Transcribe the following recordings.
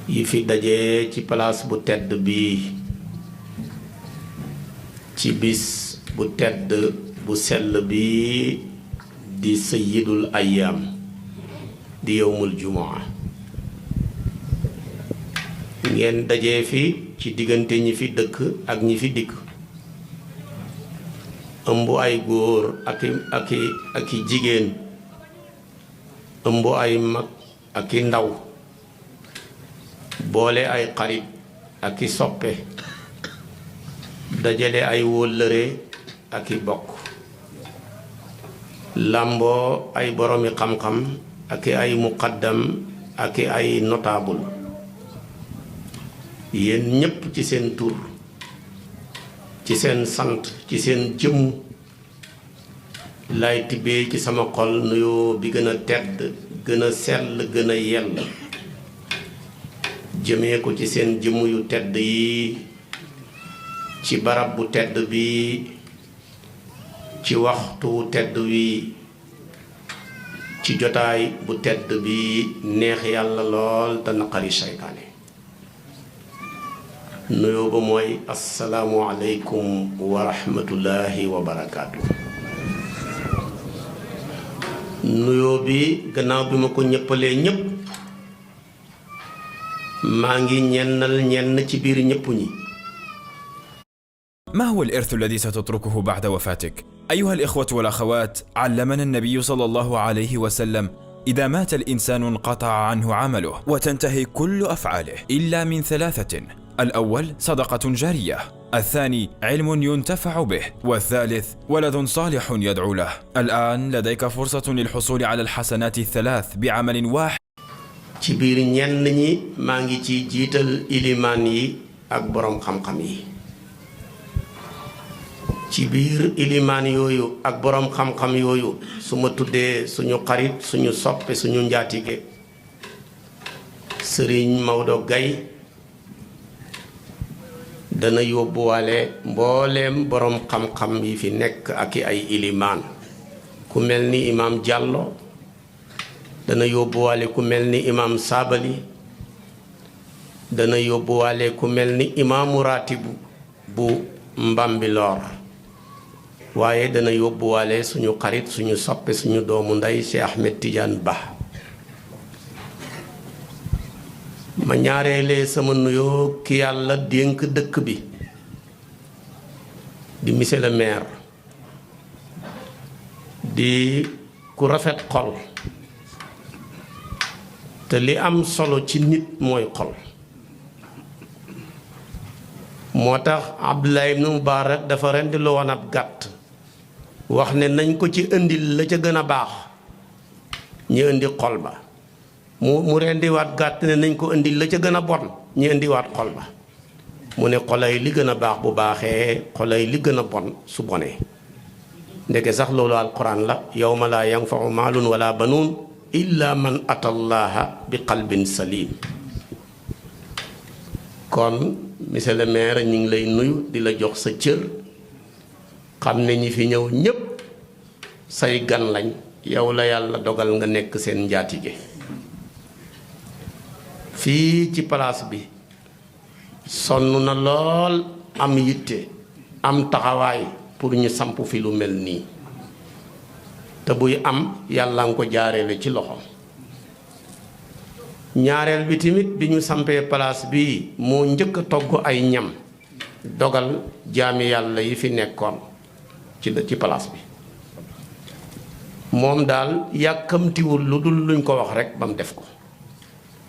yi fi daje ci place bu tedd bi ci bis bu tedd bu sell bi di sayyidul ayyam di yowmul jumaa ngeen daje fi ci diggante ñi fi dëkk ak ñi fi dikk ëmb ay góor ak i jigéen ëmb ay mag ak i ndaw boole ay xarit ak i soppe dajale ay wóllëre ak i bokk làmboo ay boromi xam-xam ak ay muqaddam ak ay notable yéen ñépp ci seen tur ci seen sant ci seen jëmm lay tibbee ci sama xol nuyoo bi gën a tedd gën a sell gën a yell jëmee ko ci seen jëmm yu tedd yi ci barab bu tedd bi ci waxtu tedd wi ci jotaay bu tedd bi neex yàlla lool te naqari seytaane nuyoo ba mooy assalaamu aleykum wa rahmatullahi wa barakaatu. nuyoo bi gannaaw bi ma ko ñëppalee ñépp maa ngi ñennal ñenn ci biir ñépp ñi. ما هو الإرث الذي ستتركه بعد وفاتك؟ أيها الإخوة والأخوات، علمنا النبي صلى الله عليه وسلم: إذا مات الإنسان انقطع عنه عمله وتنتهي كل أفعاله إلا من ثلاثة: الأول صدقة جارية، الثاني علم ينتفع به، والثالث ولد صالح يدعو له. الآن لديك فرصة للحصول على الحسنات الثلاث بعمل واحد. ci biir ñenn ñi maa ngi ci jiital ilimaan yi ak boroom xam-xam yi. ci biir ilimaan yooyu ak boroom xam-xam yooyu su ma tuddee suñu xarit suñu soppe suñu njaatige Sëriñ Maodo Gaye dana yóbbuwaale mbooleem boroom xam-xam yi fi nekk ak ay ilimaan ku mel ni imaam Diallo dana yóbbuwaale ku mel ni imaam Sabali dana yóbbuwaale ku mel ni imaamu raatibu bu Mbambilor waaye dana yóbbuwaale suñu xarit suñu soppe suñu doomu ndey Cheikh Ahmed Tidiane Ba. ma ñaareele sama nuyoo ki yàlla dénk dëkk bi di monsieur le maire di ku rafet xol te li am solo ci nit mooy xol moo tax Abdullah ibn Mubarak dafa rendi lu woon ab gàtt wax ne nañ ko ci indil la ca gën a baax ñu indi xol ba mu rendiwaat gàtt ne nañ ko indil la ca gën a bon ñu indiwaat xol ba mu ne xolay li gën a baax bu baaxee xolay li gën a bon su bonee ndeke sax loolu alquran la yawma laa yanfau maalun wala banuun illa man atallaha bi qalbin salim. kon monsieur le maire ñu ngi lay nuyu di la jox sa cër xam ne ñi fi ñëw ñépp say gan lañ yow la yàlla dogal nga nekk seen njaatige fii ci palaas bi sonn na lool am yitte am taxawaay pour ñu samp fi lu mel nii te buy am yàlla nga ko jaareele ci loxo ñaareel bi tamit bi ñu sampee palaas bi moo njëkk a togg ay ñam dogal jaami yàlla yi fi nekkoon ci palaas bi moom daal yàkkamtiwul lu dul luñ ko wax rekk ba mu def ko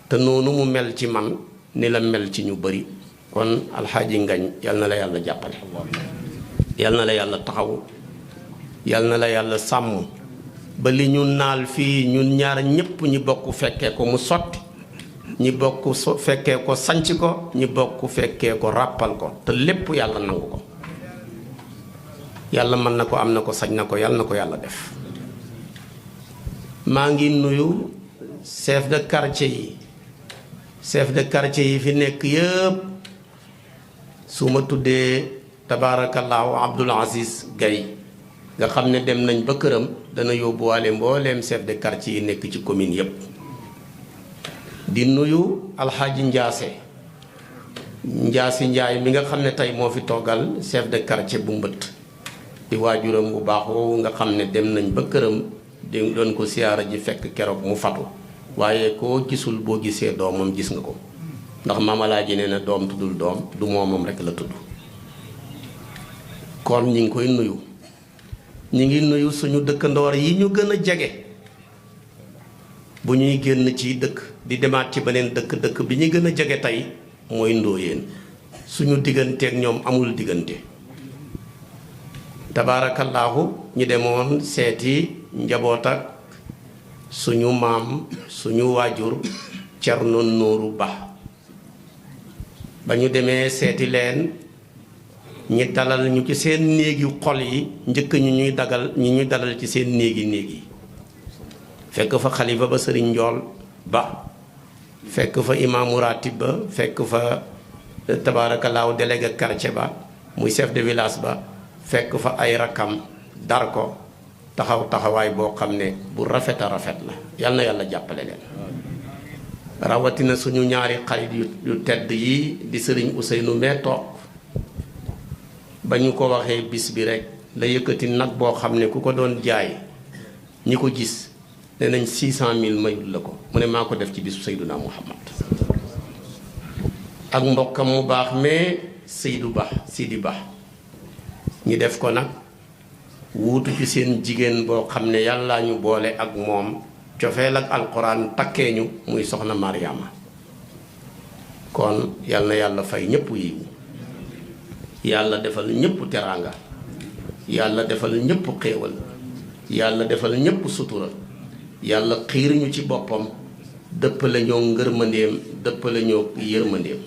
te noonu mu mel ci man ni la mel ci ñu bari kon alxaaji Ngañ yal na la yàlla jàppale yal na la yàlla taxaw yal na la yàlla sàmm ba li ñu naal fii ñun ñaar ñépp ñi bokk fekkee ko mu sotti ñi bokk fekkee ko sanc ko ñi bokk fekkee ko ràppal ko te lépp yàlla nangu ko yàlla mën na ko am na ko sañ na ko yàlla na ko yàlla def. maa ngi nuyu chef de quartier yi fi nekk yëpp su ma tuddee tabaarakallaahu Abdoul Aziz Gaye nga xam ne dem nañ ba këram dana yóbbuwaale mbooleem chef de quartier yi nekk ci commune yëpp di nuyu alxaaji Njaase Njaay mi nga xam ne tey moo fi toogal chef de quartier bu Mbëtt di waajuram bu baax woowu nga xam ne dem nañ ba këram di doon ko siyaara ji fekk keroog mu fatu waaye koo gisul boo gisee doomam gis nga ko ndax maamalaaji nee na doom tuddul doom du moomam rekk la tudd kon ñi ngi koy nuyu ñi ngi nuyu suñu dëkkandoor yi ñu gën a jege bu ñuy génn ci dëkk di demaat ci beneen dëkk bi ñu gën a jege tey mooy Ndóoyeen suñu digganteeg ñoom amul diggante tabaarakallaahu ñu demoon seeti njaboot ak suñu maam suñu waajur Cerno Nooru ba ñu demee seeti leen ñi dalal ñu ci seen néegi xol yi njëkk ñuy dalal ci seen néeg yi fekk fa xalifa ba sëriñ Njool Ba fekk fa imaamu ratib ba fekk fa tabaarakallaahu délégué quartier ba muy chef de village ba fekk fa ay rakam dar ko taxawaay boo xam ne bu rafet a rafet la yal na yàlla jàppale leen rawatina suñu ñaari xarit yu tedd yi di sëriñ Ousseynou mee toog ba ñu ko waxee bis bi rek la yëkkati nag boo xam ne ku ko doon jaay ñi ko gis ne nañ 600 000 mayul la ko mu ne maa ko def ci bisu Seyduna Muhammad ak mbokkam mu baax mais Sidi Ba ñi def ko nag wuutu ci seen jigéen boo xam ne yàlla ñu boole ak moom cofeel ak alquran takkee ñu muy soxna Mariama kon yal na yàlla fay ñëpp yiw yàlla defal ñëpp teraanga yàlla defal ñëpp xéewal yàlla defal ñëpp sutura yàlla xiir ñu ci boppam dëppale ñoo ngërmandeem dëppale ñoo yërmandeem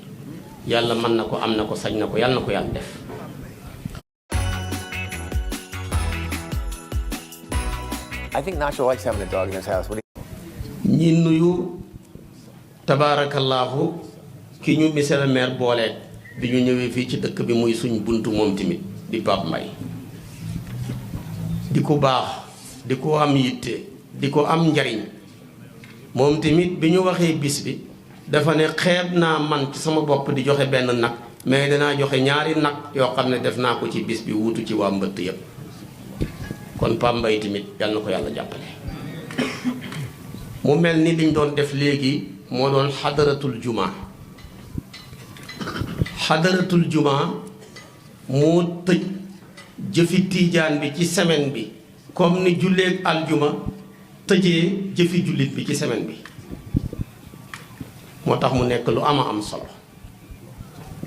yàlla mën na ko am na ko sañ na ko yàlla na ko yàlla def. I think Nacho likes having a dog in his house. ñi nuyu tabaarakallaahu ki ñu monsieur le maire booleeg bi ñu ñëwee fii ci dëkk bi muy suñ buntu moom tamit di Pape Mbaye di ko baax di ko am yitte di ko am njariñ moom tamit bi ñu waxee bis bi dafa ne xeeb naa man ci sama bopp di joxe benn nag mais danaa joxe ñaari nag yoo xam ne def naa ko ci bis bi wuutu ci waa Mbëtt yépp kon Pape Mbaye tamit yal na ko yàlla jàppale mu mel ni liñ doon def léegi moo doon xadaratul juma moo tëj jëfi tiijaan bi ci semaine bi comme ni julleeg aljuma tëjee jëfi jullit bi ci semaine bi moo tax mu nekk lu am solo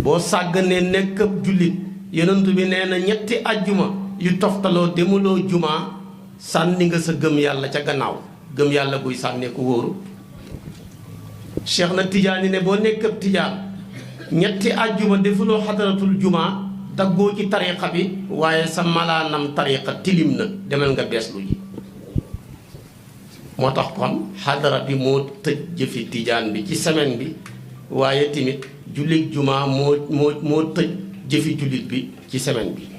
boo sàgganee nekk ab jullit yonent bi nee na ñetti ajjuma yu toftaloo demuloo juma sànni nga sa gëm yàlla ca gannaaw gëm yàlla buy sànnee ko wóoru Cheikh na Tijaani ne boo nekk ab tijaan ñetti ajjuma defuloo xadaratul juma daggoo ci tariqa bi waaye sa malaanam tariqa tilim na demal nga bees lu ji moo tax kon xadara bi moo tëj jëfi tijaan bi ci semaine bi waaye tamit jullit juma moo tëj jëfi jullit bi ci semaine bi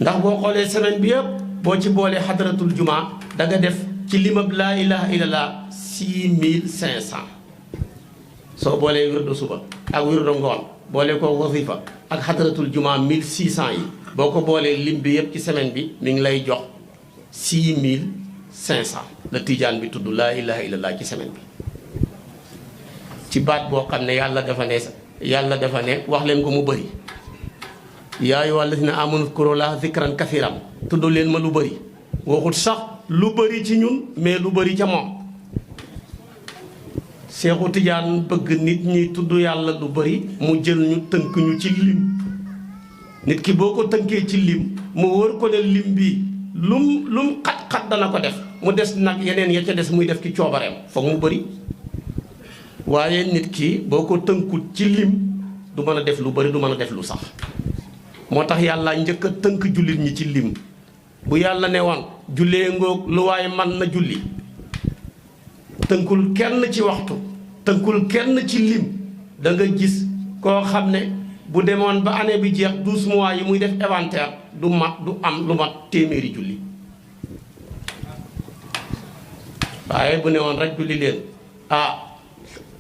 ndax boo xoolee semaine bi yëpp boo ci boolee xadaratul juma da nga def ci limab laa ilaha illallah 6500 soo boolee wirdu suba ak wirdu ngoon boole ko wasifa ak xadaratul juma 1600 yi boo ko boolee lim bi yëpp ci semaine bi mi ngi lay jox 6500 la tijaan bi tudd laa ilaha illallah ci semaine bi ci baat boo xam ne yàlla dafa ne wax leen ko mu bëri yaa ayyuhal lazina amanu uzkuru llaaha zikran kasiiran tudd leen ma lu bëri waxut sax lu bëri ci ñun mais lu bëri ca moom Seexu Tijaan bëgg nit ñi tudd yàlla lu bëri mu jël ñu tënk ñu ci lim nit ki boo ko tënkee ci lim mu wër ko ne lim bi lum xat-xat dana ko def mu des nag yeneen ya ca des muy def ci coobareem foog mu bëri waaye nit ki boo ko tënkut ci lim du mën a def lu bëri du mën a def lu sax moo tax yàlla njëkk a tënk jullit ñi ci lim bu yàlla ne woon jullee ngoog lu waaye man na julli tënkul kenn ci waxtu tënkul kenn ci lim da nga gis koo xam ne bu demoon ba année bi jeex 12 mois yi muy def inventaire du am lu mat téeméeri julli waaye bu ne woon rek julli leen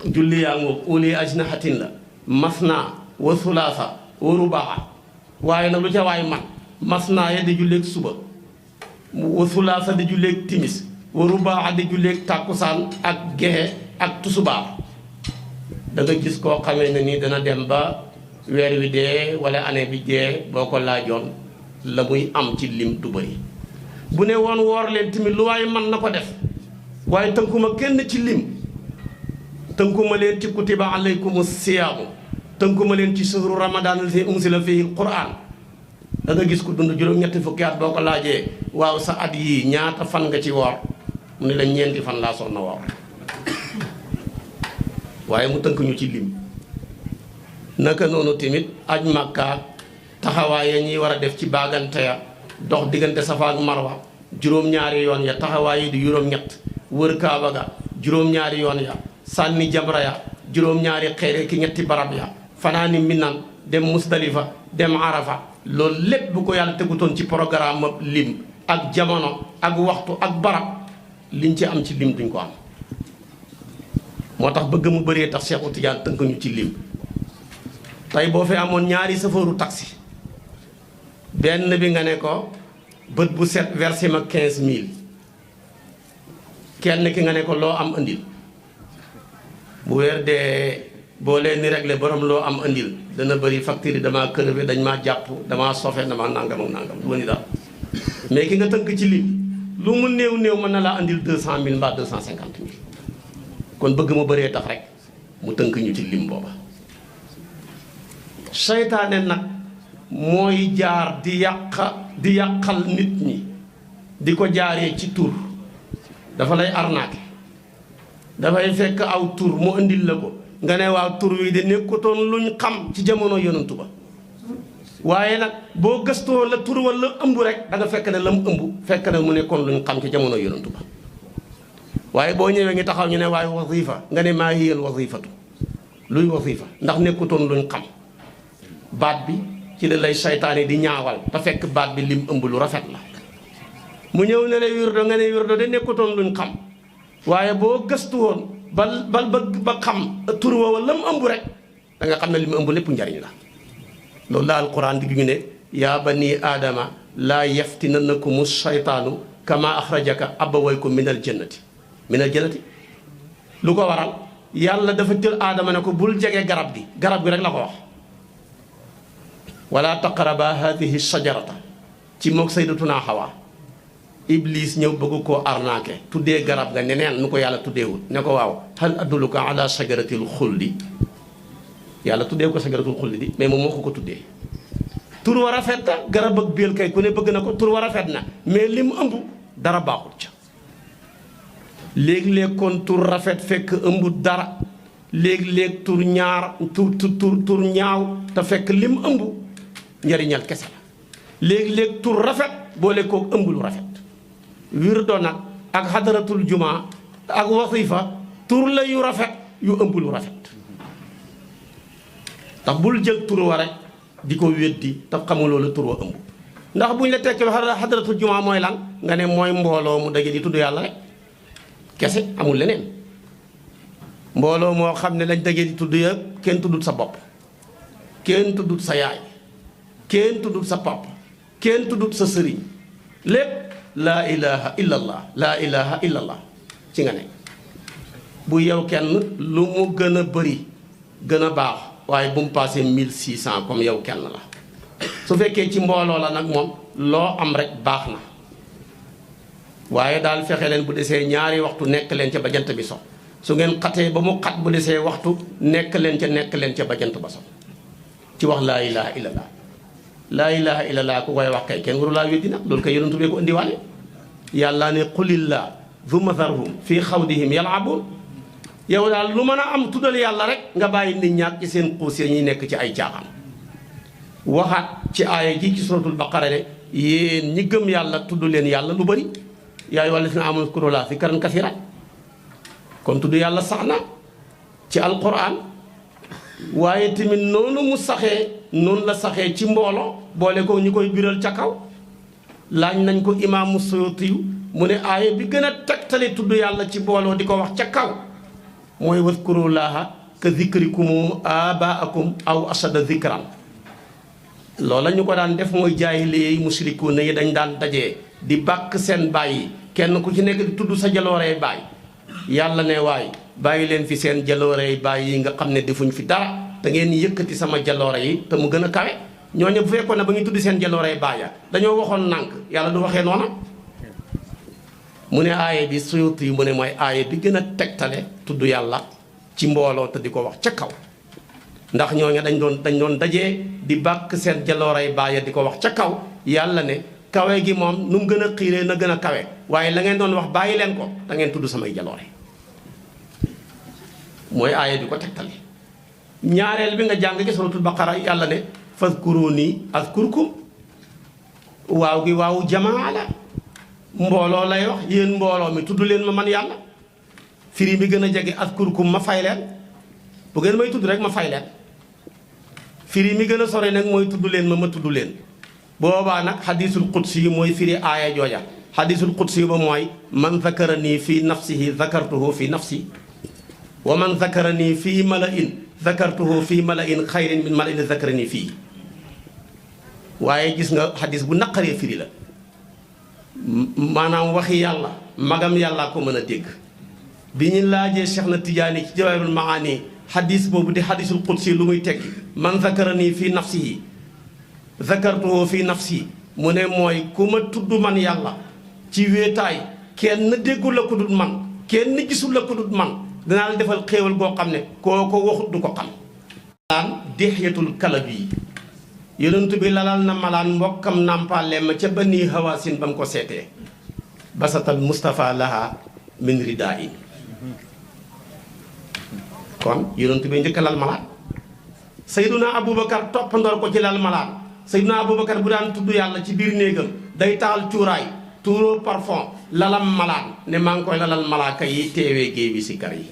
julli yaa ngoog uli ajnahatin la masna wa sulaasa wa rubaa waaye nag lu ca waay man masna ya di julleeg suba wa sulaasa di julleeg timis wa rubaa di julleeg tàkkusaan ak gexe ak tusubaar da nga gis koo xamee ne nii dana dem ba weer wi dee wala année bi dee boo ko laajoon la muy am ci lim du bëri bu ne woon woor leen tamit lu waaye man na ko def waaye tënkuma kenn ci lim tënkuma leen ci kutiba alaykumu siyaamu tënkuma leen ci shahru ramadan allazi unzila fihi alquran da nga gis ku dund juróom-ñetti fukki at boo ko laajee waaw sa at yii ñaata fan nga ci woor mu ne la ñeenti fan laa soon na woor waaye mu tënk ñu ci lim naka noonu tamit aj Makka taxawaay ñuy war a def ci baagante ya dox diggante Safa ak Marwa juróom-ñaari yoon ya taxawaay yi di juróom-ñett wër Kaaba ga juróom-ñaari yoon ya sànni jamra ya juróom-ñaari xeere ki ñetti barab ya fanaani Minan dem Musdalifa dem Arafa loolu lépp bu ko yàlla tegutoon ci programme lim ak jamono ak waxtu ak barab liñ ci am ci lim duñ ko am moo tax bëgg mu bëree tax Cheikhu Tidiane tënk ñu ci lim tey boo fi amoon ñaari safooru taxi benn bi nga ne ko bët bu set versé ma 15000 kenn ki nga ne ko loo am andil bu weer dee boo leen ni réglé borom loo am andil dana bëri facture yi damaa crevé dañ maa jàpp damaa sofe damaa nangam ak nangam du ma ni daal mais ki nga tënk ci lim lu mu néew néew mën na laa andil 200000 mbaa 250000 kon bëgg mu bëree tax rek mu tënk ñu ci lim booba. seytaane nag mooy jaar di yàqal nit ñi di ko jaaree ci tur dafa lay arnaqué dafay fekk aw tur mu indil la ko nga ne waaw tur wi de nekkutoon luñ xam ci jamono yonantu ba waaye nag boo gëstoo la tur wala ëmb rek da nga fekk ne la mu ëmb fekk ne mu nekkoon luñ xam ci jamono yonantu ba waaye boo ñëwee ngi taxaw ñu ne waaye wasifa nga ne maa hiyal wasifatu luy wasifa ndax nekkutoon luñ xam baat bi ci la lay saytaane di ñaawal te fekk baat bi lim ëmb lu rafet la mu ñëw ne la wirdo nga ne wirdo de nekkutoon luñ xam waaye boo gëstu woon ba xam tur wa wala mu ëmb rek da nga xam ne li mu ëmb lépp njariñ la loolu la alquran di ñu ne yaa bani aadama laa yaftinannakumu shaytaanu kama axrajaka abawaykum minal jannati lu ko waral yàlla dafa jël aadama ne ko bul jege garab gi rek la ko wax wala taqraba hadihi shajarata ci mook sayyidatuna Hawa Iblis ñëw bëgg koo arnaqué tuddee garab ga neneen nu ko yàlla tuddeewul ne ko waaw hal adulluka ala shajaratil xuldi yàlla tuddee ko shajaratul xuldi di mais moom moo ko tuddee tur wa rafet na garab ak biel kay ku ne bëgg na ko tur wa rafet na mais li mu ëmb dara baaxut ca léeg-léeg kon tur rafet fekk ëmb dara léeg-léeg tur ñaaw te fekk li mu ëmb njariñal kese la léeg-léeg tur rafet boole koo ëmb lu rafet wirdo nag ak xadaratul juma ak wasifa tur la yu rafet yu ëmb lu rafet ndax bul jël tur wa rek di ko weddi te xamuloo la tur wa ëmb ndax buñ la tekki xadaratul juma mooy lan nga ne mooy mbooloo mu daje di tudd yàlla rek kese amul leneen mbooloo moo xam ne lañ daje di tudd yëpp kenn tuddut sa bopp kenn tuddut sa yaay kenn tuddut sa papa kenn tuddut sa sëriñ lépp laa ilaha illallah laa ilaha illallah ci nga nekk bu yow kenn lu mu gën a bëri gën a baax waaye bu mu passé 1600 comme yow kenn la su fekkee ci mbooloo la nag moom loo am rek baax na waaye daal fexe leen bu desee ñaari waxtu nekk leen ca ba jant bi so su ngeen xatee ba mu xat bu desee waxtu nekk leen ca ba jant ba so ci wax laa ilaha illallah laa ilaha illallah ku koy wax kay kenn waru laa weddi nag loolu kay yonentu bee ko indiwaale yàlla ne qulillah thumma zarhum fii xawdihim yal'abun yow daal lu mën a am tuddal yàlla rek nga bàyyi nit ñaak ci seen xuus yi ñuy nekk ci ay caaxaan waxaat ci aaya ji ci suratul baqara ne yéen ñi gëm yàlla tudd leen yàlla lu bëri yaa ayyuhal lazina aamanu uzkurullaaha zikran kasiiran kon tudd yàlla sax na ci alquran waaye tamit noonu mu saxee noonu la saxee ci mbooloo boole ko ñu koy biral ca kaw laaj nañ ko imaamu Suyuti mu ne aaya bi gën a tegtale tudd yàlla ci mbooloo di ko wax ca kaw mooy wadkurullaha ka zikrikumu abaakum aw ashada zikran loola ñu ko daan def mooy jaahiliya yi mushrikuuna yi dañ daan dajee di bàkk seen baay yi kenn ku ci nekk di tudd sa jaloorey baay yàlla ne waay bàyyi leen fi seen jaloorey baay yi nga xam ne defuñ fi dara te ngeen yëkkati sama jaloore yi te mu gën a kawe ñooñu bu fekkoon ne ba ñu tudd seen jaloorey baay ya dañoo waxoon nànk yàlla du waxee noona mu ne aaye bi suyut yi mu ne mooy aaye bi gën a tegtale tudd yàlla ci mbooloo te di ko wax ca kaw ndax ñooñu dañ doon dajee di bàkk seen jaloorey baay ya di ko wax ca kaw yàlla ne kawe gi moom nu mu gën a xiiree na gën a kawe waaye la ngeen doon wax bàyyi leen ko da ngeen tudd samay jaloore mooy aaye bi ko tegtale ñaareel bi nga jàng ci suratul baqara yàlla ne fadkuruni azkurkum waaw gi waaw jamaa la mbooloo lay wax yéen mbooloo mi tudd leen ma man yàlla firi mi gën a jege azkurkum ma fay leen bu ngeen may tudd rek ma fay leen firi mi gën a sore nag mooy tudd leen ma tudd leen boobaa nag xadiisul qudsi yi mooy firi aaya jooja xadiisul qudsi ba mooy man zakarani fi nafsihi zakartuhu fi nafsi wa man zakarani fi mala'in zakartuhu fi mala'in xayrin min mala'in zakarani fii waaye gis nga xadis bu naqaree firi la maanaam waxi yàlla magam yàllaa ko mën a dégg bi ñu laajee Cheikh na Tijaani ci Jawaahirul Maani xadis boobu di xadisul qudsi lu muy tekki man zakarani fi nafsihi zakartuhu fi nafsi mu ne mooy ku ma tudd man yàlla ci wéetaay kenn déggul la ko dut man kenn gisul la ko dut man danaa la defal xéewal goo xam ne koo ko waxut du ko xam malaan Dihyatul Kalbi yonent bi lalal na malaan mbokkam nàmpaale ma ca Bani Hawaasin ba mu ko seetee basatal Mustafa laha min ridaa in kon yonent bi njëkk lal malaan Sayyiduna Aboubacar toppandoor ko ci lal malaan Sayyiduna Aboubacar bu daan tudd yàlla ci biir néegam day taal cuuraay tuuroo parfum lalam malaan ne maa ngi koy lalal malaaka yi teewee géey bi si kar yi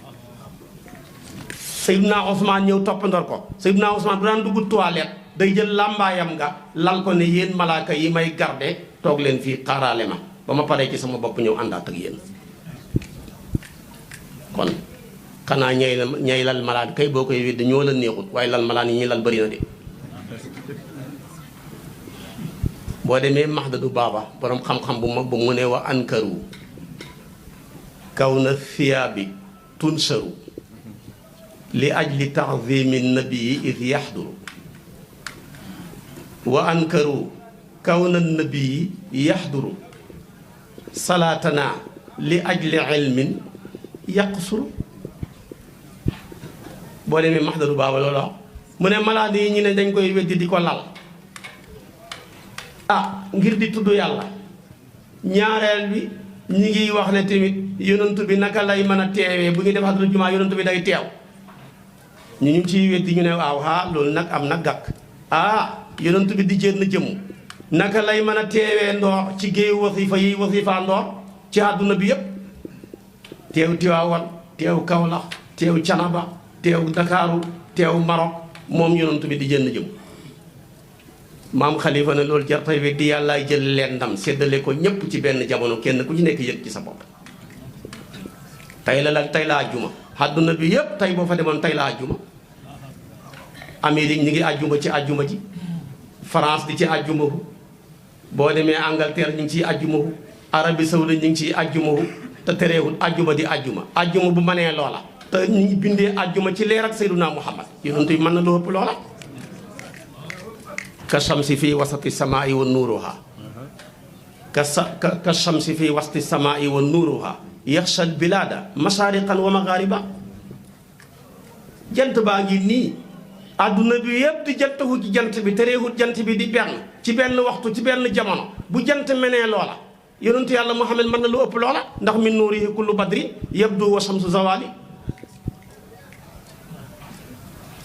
Sayyiduna Ousmane ñëw toppandoor ko Sayyiduna Ousmane bu daan dugg toilette day jël làmbaayam nga lal ko ne yéen malaaka yi may garde toog leen fii xaaraale ma ba ma paree ci sama bopp ñëw àndaat ak yéen kon xanaa ñay lal malaan kay boo koy wéddi ñoo la neexut waaye lal malaan yi ñuy lal bëri na de boo demee Mahdadu Baaba borom xam-xam bu mag bu mu ne wa ankaru kaw na thiyaabi tunsaru li ajli ta'zimi nabii id yaxduru wa ankaru kaw na nabii yaxduru salaatana li ajli ilmin yaqsuru boo demee Mahdadu Baaba loola mu ne malaan yi ñu ne dañ koy weddi di ko lal ngir di tudd yàlla ñaareel bi ñi ngi wax ne tamit yonantu bi naka lay mën a teewee bu ñu def xadra jumaa yonantu bi day teew ñu ciy weddi ñu ne waaw loolu nag am na gàkk yonantu bi di jënd jëmm naka lay mën a teewee ndoor ci géewu wasifa yi wasifa ndoor ci àdduna bi yépp teew Tiwaawan teew Kawlax teew Canaba teew Dakaaru teew Marok moom yonantu bi di jënd jëmm maam Khalifa ne loolu jar tey weddi yàllaay jël leen ndam séddale ko ñëpp ci benn jamono kenn ku ci nekk yëg ci sa bopp tey la àjjuma àdduna bi yëpp tey boo fa demoon tey la àjjuma Amérique ñi ngi àjjuma ci àjjuma ji France di ci àjjuma hu boo demee Angleterre ñu ngi ciy àjjuma hu Arabie Saoudite ñu ngi ciy àjjuma hu te tereewul àjjuma di àjjuma bu mënee loola te ñu ngi bindee àjjuma ci leer ak Seydunaa Muhammad yonent bi mën na lu ëpp loola ka shamsi fii wasati samaa'i wa nuuruha ka shamsi fii wasati samaa'i wa nuuruha yaxsha al bilaada mashaariqan wa maghariba jant baa ngi nii àdduna bi yëpp di jantahu ci jant bi tereewut jant bi di benn ci benn waxtu ci benn jamono bu jant menee loola yonentu yàlla Muhammad mën na lu ëpp loola ndax min nuurihi kullu badrin yabdu wa shamsu zawali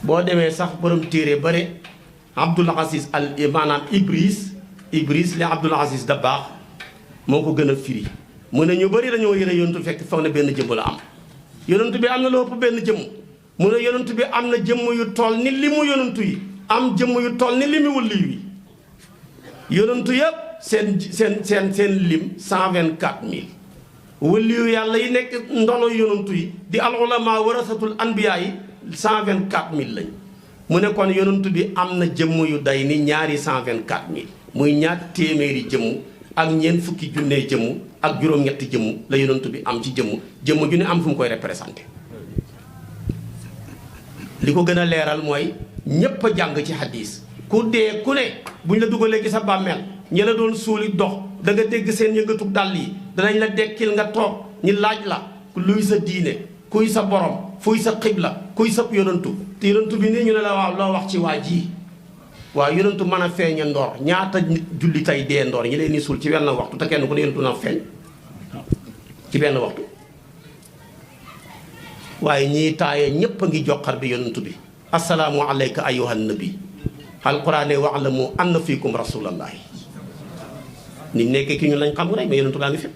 boo demee sax borom téere bare Abdul Aziz maanaam Ibris li Abdul Aziz Dabakh moo ko gën a firi mu ne ñu bëri dañoo yëre yonentu fekk foog ne benn jëmm la am yonentu bi am na lu ëpp benn jëmm mu ne yonentu bi am na jëmm yu toll ni li mu yonentu yi am jëmm yu toll ni li mu wëlli yi yonentu yëpp seen lim 124000 waliyu yàlla yi nekk ndono yonantu yi di al ulama warasatul anbiya yi 124000 lañ mu ne kon yonantu bi am na jëmm yu day ni ñaari 124000 muy ñaar téeméeri jëmm ak ñeent fukki junnee jëmm ak juróom-ñetti jëmm la yonantu bi am ci jëmm ju ne am fu mu koy représenté. li ko gën a leeral mooy ñépp a jàng ci hadis ku dee ku ne buñ la dugalee ci sa bàmmeel ñi la doon suuli dox da nga dégg seen yëngatu dàll yi danañ la dekkil nga toog ñi laaj la luy sa diine kuy sa borom fuy sa xibla kuy sa yonantu te yonantu bi nii ñu ne la waaw loo wax ci waa ji waaw yonantu mën a feeña ndoor ñaata nit julli tey dee ndoor ñi leen ni suul ci wenn waxtu te kenn ku ne yonantu na feeñ ci benn waxtu waaye ñii taaye ñépp a ngi joxar bi yonantu bi assalaamu alayka ayyuhan nabi alquran ne wa'lamu anna fiikum rasulallahi ni nekkee ki ñun lañ xam rek mais yonantu laa ngi fi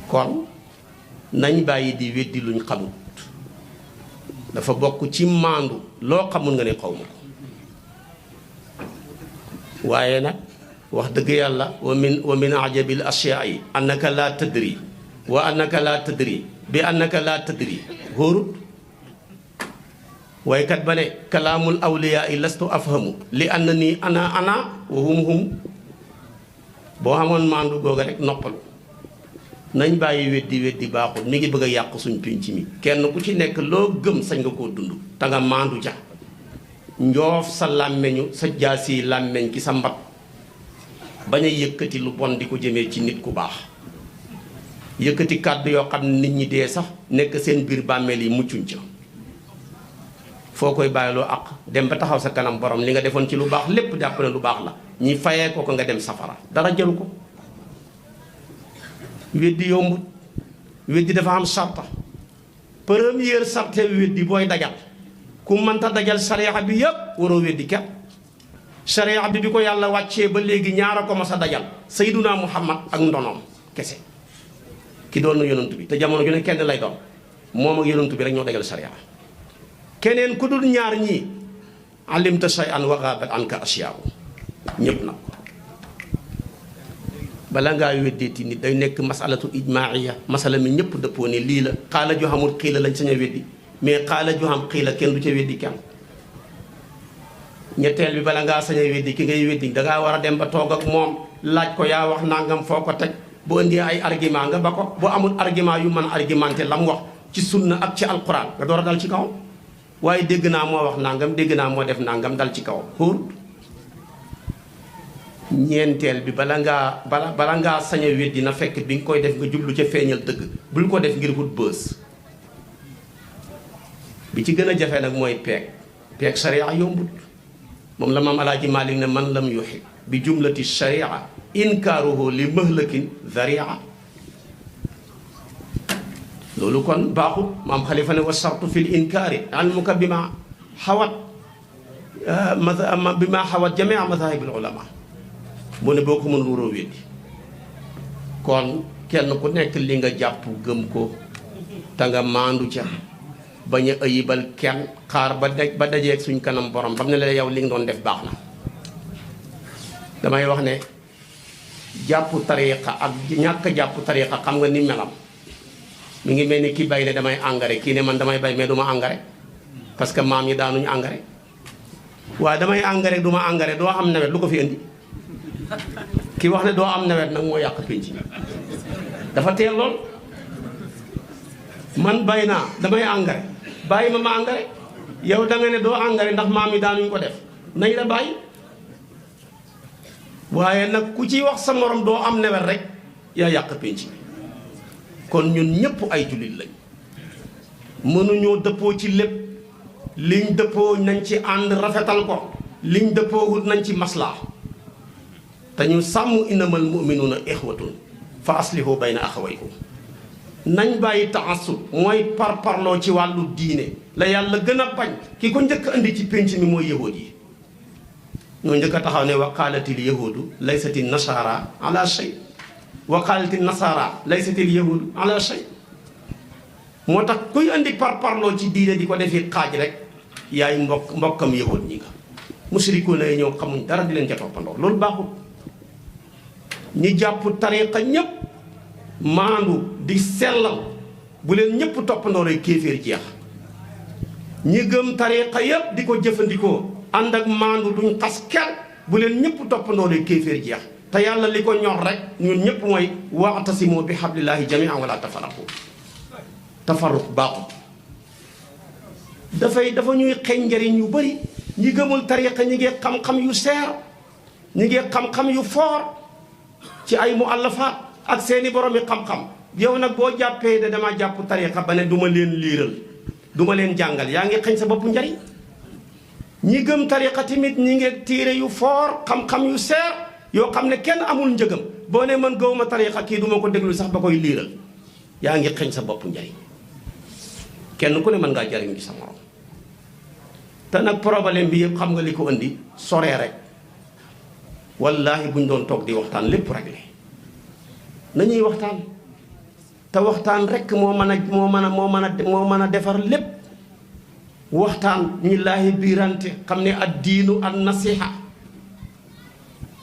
kon nañ bàyyi di weddi luñ xamut dafa bokk ci maandu loo xamul nga ne xaw ma ko waaye nag wax dëgg yàlla wa min ajabil ashyaa'i annaka laa tadri wa annaka laa tadri bi annaka laa tadri hóorut waykat ba ne kalaamul awliyaa i lastu afhamu li anna nii ana wa hum boo xamoon maandu googa rek noppalu nañ bàyyi weddi baaxul mi ngi bëgg a yàq suñ pinc mi kenn ku ci nekk loo gëm sañ nga koo dund te nga maandu ja njoof sa làmmeñu sa jaasi làmmeñ ki sa mbat bañ a yëkkati lu bon di ko jëmee ci nit ku baax yëkkati kàddu yoo xam ne nit ñi dee sax nekk seen biir bàmmeel yi muccuñ ca foo koy bàyyiloo ak dem ba taxaw sa kanam borom li nga defoon ci lu baax lépp jàpp ne lu baax la ñi fayee ko nga dem safara dara jëlu ko weddi yombut weddi dafa am sarta première sarte weddi booy dajal ku mënta dajal sariya bi yépp waroo weddi kenn sariya bi ko yàlla wàccee ba léegi ñaara ko mas a dajal sayduna muhammad ak ndonoom kese ki doon na yonantu bi te jamono ju ne kenn lay doon moom ak yonantu bi rek ñoo dajal sariya keneen ku dul ñaar ñii alimta shay'an wa ghabat anka ashya'u ñépp nag bala ngaa weddeeti nit day nekk masalatu ijmaaiya masala mi ñëpp dëppoo ne lii la xaala ju xamul xiila lañ sañ a weddi mais xaala ju xam xiila kenn du ca weddi kenn ñetteel bi bala ngaa sañ a weddi ki ngay weddi dangaa war a dem ba toog ak moom laaj ko yaa wax nangam foo ko teg bu indee ay argument nga ba ko bu amul argument yu mën a argumenté la mu wax ci sunna ak ci alquran nga door a dal ci kaw waaye dégg naa moo wax nangam dégg naa moo def nangam dal ci kaw xóorut ñeenteel bi bala ngaa sañ a weddi na fekk bi nga koy def nga jublu ca feeñal dëgg bul ko def ngir wut bës bi ci gën a jafe nag mooy peeg sharia yombut moom la maam alaaji Maalik ne man lam yuhib bi jumlati sharia inkaaruhu li mahlakin dharia loolu kon baaxut maam xalifa ne wa sartu fil inkaari ilmuka bi ma xawat jamia madhahibil ulama mu ne boo ko mënul waroo weddi kon kenn ku nekk li nga jàpp gëm ko te nga maandu ca bañ a ëyibal kenn xaar ba dajeeg suñ kanam borom bam ne la yow li nga doon def baax na damay wax ne jàpp tariqa ak ñàkk jàpp tariqa xam nga ni melam mi ngi mel ni ki bay ne damay engrais kii ne man damay bay mais du ma engrais parce que maam yi daanuñu engrais waaye damay engrais du ma engrais doo am nawet lu ko fi indi ki wax ne doo am nawet nag moo yàq pénc dafa teel lool man bay naa damay engrais bàyyi ma engrais yow da nga ne doo engrais ndax maam yi daanuñu ko def nañ la bàyyi waaye nag ku ci wax sa morom doo am nawet rek yaa yàq pénc bi kon ñun ñëpp ay jullit lañ mënuñoo dëppoo ci lépp liñ dëppoo nañ ci ànd rafetal ko liñ dëppoo wut nañ ci maslaa te ñu sàmm innamal mu'minuuna ixwatun fa aslihu bayna axawaykum nañ bàyyi taassub mooy parparloo ci wàllu diine la yàlla gën a bañ ki ko njëkk andi ci pénc mi mooy yahuud yi ñoo njëkk a taxaw ne wa qaalatil yahuudu laysati nasaara ala shay wa qaalatil nasaara laysatil yahuudu ala shay moo tax kuy andi parparloo ci diine di ko defi xaaj rek yaay mbokkam yahuud ñi nga musrikuuna yi ñëw xamuñ dara di leen ca toppandoo loolu baaxul ñi jàpp tariqa ñépp maandu di sellal bu leen ñëpp toppandoo rek kéeféer jeex ñi gëm tariqa yépp di ko jëfandikoo ànd ak maandu duñ xas kenn bu leen ñëpp toppandoo rek kéeféer jeex te yàlla li ko ñor rek ñun ñëpp mooy wa'tasimu bi hablillahi jami'an wala tafarraqu tafarruq baaxul dafa ñuy xeeñ njëriñ yu bëri ñi gëmul tariqa ñi ngi xam-xam yu seer ñi ngi xam-xam yu foor ci ay muallafaat ak seeni boromi xam-xam yow nag boo jàppee de dama jàpp tariqa ba ne du ma leen liiral du ma leen jàngal yaa ngi xeeñ sa bopp njëriñ ñi gëm tariqa tamit ñi ngi tiire yu foor xam-xam yu seer yoo xam ne kenn amul njëgam boo ne man gëwuma tariqa kii du ma ko déglu sax ba koy liiral yaa ngi xeeñ sa bopp njëriñ kenn ku ne mën ngaa jariñ ci sa morom te nag problème bi yëpp xam nga li ko indi soree rek wallaahi buñ doon toog di waxtaan lépp réglé nañuy waxtaan te waxtaan rek moo mën a defar lépp waxtaan ñi laahi biirante xam ne ad diinu an nasiha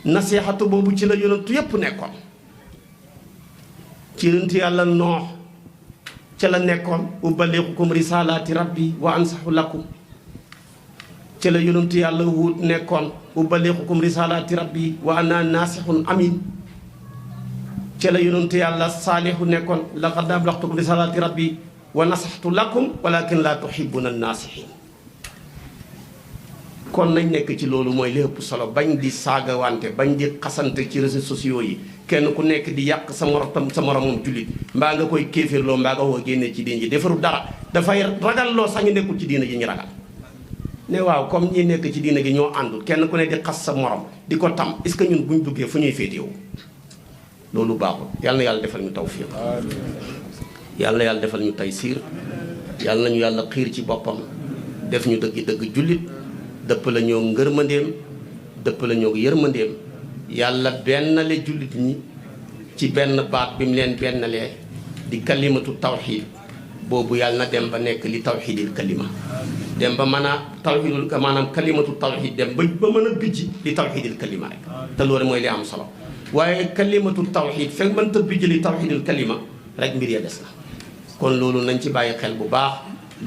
nasihatu boobu ci la yonentu yépp nekkoon ci yonentu yàlla noox ca la nekkoon uballighukum risalaati rabbi wa ansahu lakum ca la yonentu yàlla Huud nekkoon uballighukum risalaati rabbi wa ana naasihun amin ca la yonentu yàlla Saalihu nekkoon laqad ablaghtukum risalaati rabbi wa nasaxtu lakum walakin la tuhibbuna naasihin kon nañ nekk ci loolu mooy li ëpp solo bañ di saagawante bañ di xasante ci réseaux sociaux yi kenn ku nekk di yàq sa moromam jullit mbaa nga koy kéefirloo mbaa nga koo génnee ci diine ji defaru dara dafay ragalloo sax ñu nekkul ci diine ji ñu ragal ne waaw comme ñi nekk ci diine gi ñoo àndul kenn ku ne di xas sa morom di ko tam est-ce que ñun buñ duggee fu ñuy féetewu loolu baaxul yàlla na yàlla defal ñu tawfiq yàlla na yàlla defal ñu taysiir yàlla nañu yàlla xiir ci boppam def ñu dëgg jullit dëpp la ñoo ngërmandeem dëpp la ñoo yërmandeem yàlla bennale jullit ñi ci benn baat bi mu leen bennalee di kalimatu tawxiid boobu yàlla na dem ba nekk li tawxiidil kalima dem ba mën a tawxiidul maanaam kalimatu tawxiid dem ba mën a bijji li tawxiidil kalima rek te loolu mooy li am solo waaye kalimatu tawxiid fekk mënta bijji li tawxiidil kalima rek mbir ya des na kon loolu nañ ci bàyyi xel bu baax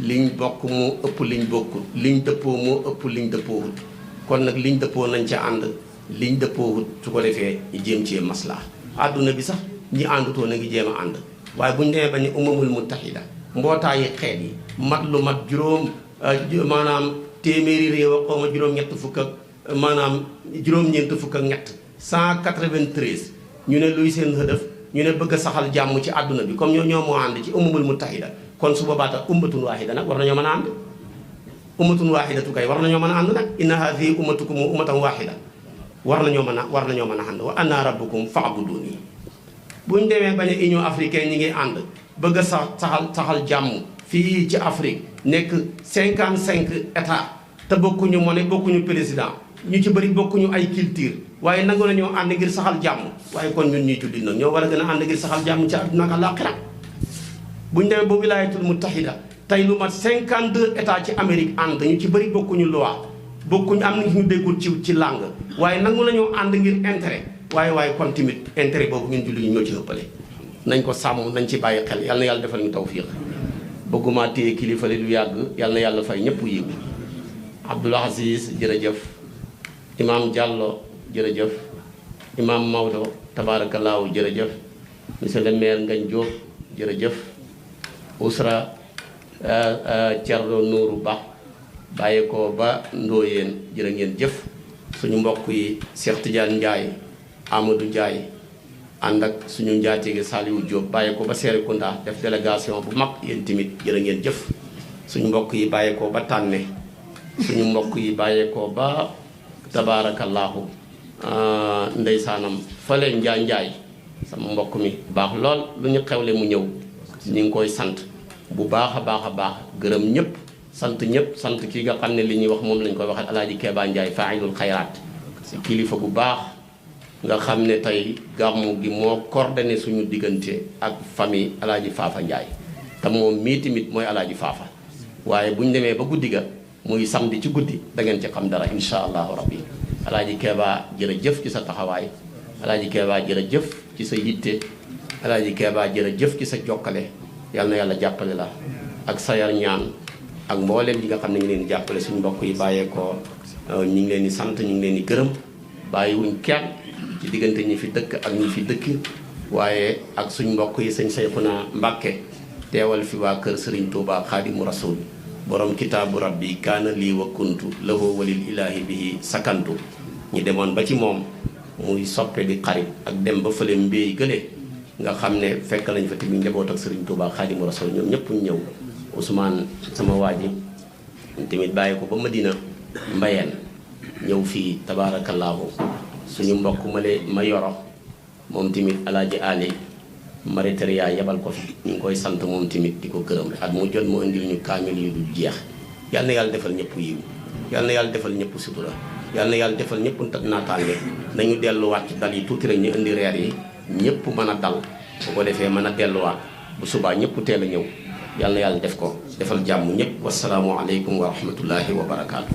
liñ bokk moo ëpp liñ bokkul liñ dëppoo moo ëpp liñ dëppoowut kon nag liñ dëppoo nañ ca ànd liñ dëppoowut su ko defee ñu jéem cee maslaa àdduna bi sax ñi àndutoo na ngi jéem a ànd waaye buñ demee ba ni umamul muttahida mbootaayi xeet yi mat lu mat maanaam téeméeri réew a xaw ma juróom-ñett fukk ak maanaam juróom-ñeent fukk ak ñett 193 ñu ne luy seen hëdëf ñu ne bëgg a saxal jàmm ci àdduna bi comme ñoo moo ànd ci umamul muttahida kon su boobaa tax ummatun waahida nag war nañoo mën a ànd ummatun waahidatu kay war nañoo mën a ànd nag inna haadihi ummatukum ummatan waahida war nañoo mën a ànd wa ana rabbukum fa'buduni buñ demee ba ne union africaine ñi ngi ànd bëgg a saxal jàmm fii ci Afrique nekk 55 états te bokkuñu monnaie bokkuñu président ñu ci bëri bokkuñu ay culture waaye nangu nañoo ànd ngir saxal jàmm waaye kon ñun ñuy jullit nag ñoo war a gën a ànd ngir saxal jàmm ci àdduna ak àllaaxira buñ demee ba wilaayatul muttahida tey lu mat 52 états ci Amérique ànd ñu ci bëri bokkuñu loi bokkuñu am na ñu déggul ci langue waaye nangu nañoo ànd ngir intérêt waaye kon tamit intérêt boobu ñun jullit ñoo ci ëppale nañ ko sàmm nañ ci bàyyi xel yal na yàlla defal ñu tawfiq bëgguma téye kilifa li lu yàgg yal na yàlla fay ñëpp yiw Abdoul Aziz jërëjëf Imam Diallo jërëjëf Imam Maodo tabaarakallaahu jërëjëf monsieur le maire Ngagne Diop jërëjëf Ousra Thierno Nourou Ba bàyyi ko ba Ndoyeen jërë ngeen jëf suñu mbokk yi Cheikh Tidiane Ndiaye Amadou Ndiaye ànd ak suñu njaatige Saliou Diop bàyyi ko ba Serekunda def délégation bu mag yéen tamit jërë ngeen jëf suñu mbokk yi bàyyi ko ba Tànne suñu mbokk yi bàyyi ko ba tabaarakallaahu ndeysaanam fale njaay sama mbokk mi baax lool lu ñu xewle mu ñëw ñu ngi koy sant bu baax a baax gërëm ñëpp sant kii nga xam ne li ñuy wax moom lañ koy waxal alaaji Keba Ndiaye faailul xayraat si kilifa bu baax nga xam ne tey gàmmu gi moo coordonné suñu diggante ak famille alaaji Faafa Ndiaye te moom mii tamit mooy alaaji Faafa waaye bu ñu demee ba guddi ga muy samedi ci guddi da ngeen ci xam dara insha allahu rabbi alaaji Keba jërëjëf ci sa taxawaay alaaji Keba jërëjëf ci sa yitte Alaaji Keeba jërëjëf ci sa jokkale yal na yàlla jàppale la ak sayar ñaan ak mboolem yi nga xam ne ñu leen di jàppale suñu mbokk yi bàyyeekoo ñu ngi leen di sant ñu ngi leen di gërëm bàyyiwuñ kenn ci diggante ñi fi dëkk ak ñi fi dëkk waaye ak suñ mbokk yi sëñ Sayxuna Mbàkke teewal fi waa kër Serigne Touba Xaadimu Rasuul borom kitaabu rabbi kaana lii wa kuntu lahu walil ilaahi bihi sakantu ñi demoon ba ci moom muy soppe di xarit ak dem ba fële mbéy gële nga xam ne fekk lañ fa tamit njaboot ak Serigne Touba Xaadimu Rasuul ñoom ñëpp ñu ñëw Ousmane sama waa ji tamit bàyyi ko ba Madina Mbayeen ñëw fii tabaarakallaahu suñu mbokk ma yoro moom tamit Alaaji Ali Mariteria yebal ko fi ñu ngi koy sant moom tamit di ko gërëm at mu jot mu indil ñu kaamil yu du jeex yal na yàlla defal ñëpp yiw yal na yàlla defal ñëpp sutura yal na yàlla defal ñëpp naataange nañu delluwaat ci dal yi tuuti rek ñu indi reer yi ñëpp mën a dal bu ko defee mën a delluwaat bu subaa ñëpp teel a ñëw yal na yàlla def ko defal jàmm ñëpp wasalaamu aleykum wa rahmatullahi wa barakaatu.